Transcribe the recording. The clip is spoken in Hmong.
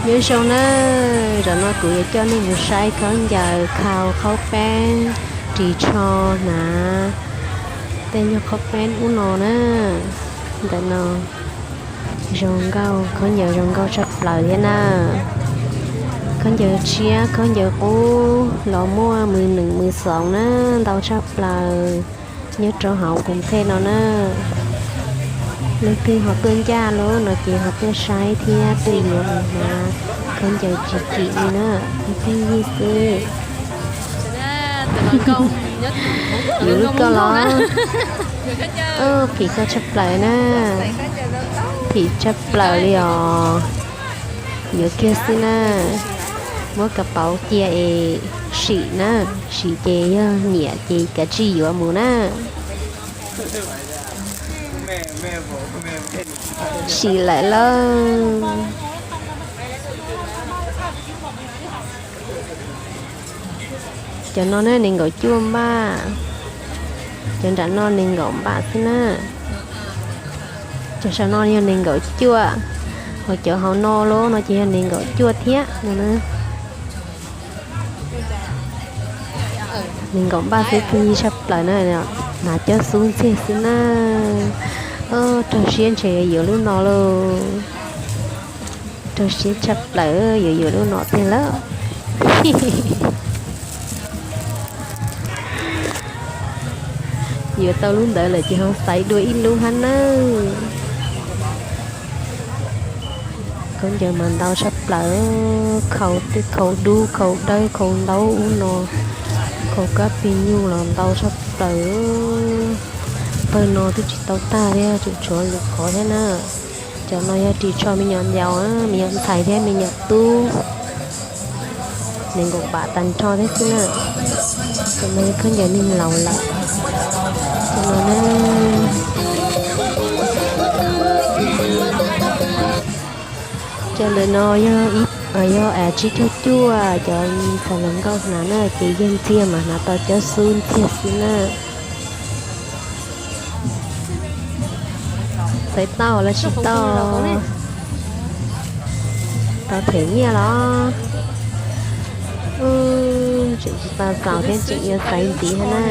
Nyob zoo na, zaum no kuv yuav coj nej mus saib khaub ncaws khau qhaub peeb ris tsho hnav tej nyuag qhaub peeb ub no na. Ntawm no zoo nkauj, khaub ncaws zoo nkauj tshaj plaws thiab na. Khaub ncaws tshiab khaub ncaws qub los muaj mws nws mws xoom na, ntau tshaj plaws nyob rau hauv Koos Thej no na. Leej twg ho tuaj ncaj lub no ces ho tuaj saib thiab tuaj yuav mus hnav khaub ncaws tsis kim li na, ib tug yig xwb. Yuav lub koj los? Phim koj tshaj plaws na, phim tshaj plaws li os. Yuav kiag xwb na, muab kaus pauv cia es sim na, sim ces yog nyiam ces kav tsij yuav mus na. Sim lawm lauj. Cov no na nees nkaum cuaj npaj, cov nram no nees nkaum npaj xwb na. Cov saum no yog nees nkaum cuaj, ho cov hauv no los no ces yog nees nkaum cuaj thiab no na. Nees nkaum npaj xwb, pheej yig tshaj plaws na, hnav cov xub ntxiag xwb na. Raug siab ntshe yuav yuav lub no lauj. Raug siab tshaj plaws, yuav yuav lub no tiag lauj. Yuav tau lub ntawd lawm ces ho xaiv dua ib lub hab nawb. Khaub ncaws mas ntau tshaj plaws, khau tej khau dub khau dawb khau ntaub ub no, khau kab pis nyuj los ntau tshaj plaws. Pawg no twb tsis tau tag thiab, tseem tshuav lwm qhov thiab na. Cov no yog ris tsho me nyuam ncaus, me nyuam ntxhais thiab me nyuam tub. Nees nkaum npaj tag nrho thiab xwb na. Cov no yog khaub ncaws neeg laus lawm. Cov no na, cov ntawm no yog, yog tsib caug cuaj, cov ntxhais hluas nkauj hnav na ces yog ntxiag mas hnav tau cov xub ntxiag xwb na. Xaiv tau los tsis tau? Tau them nyiaj los? Tseem tsis tau txaus thiab, tseem yuav xaiv ntxiv thiab na.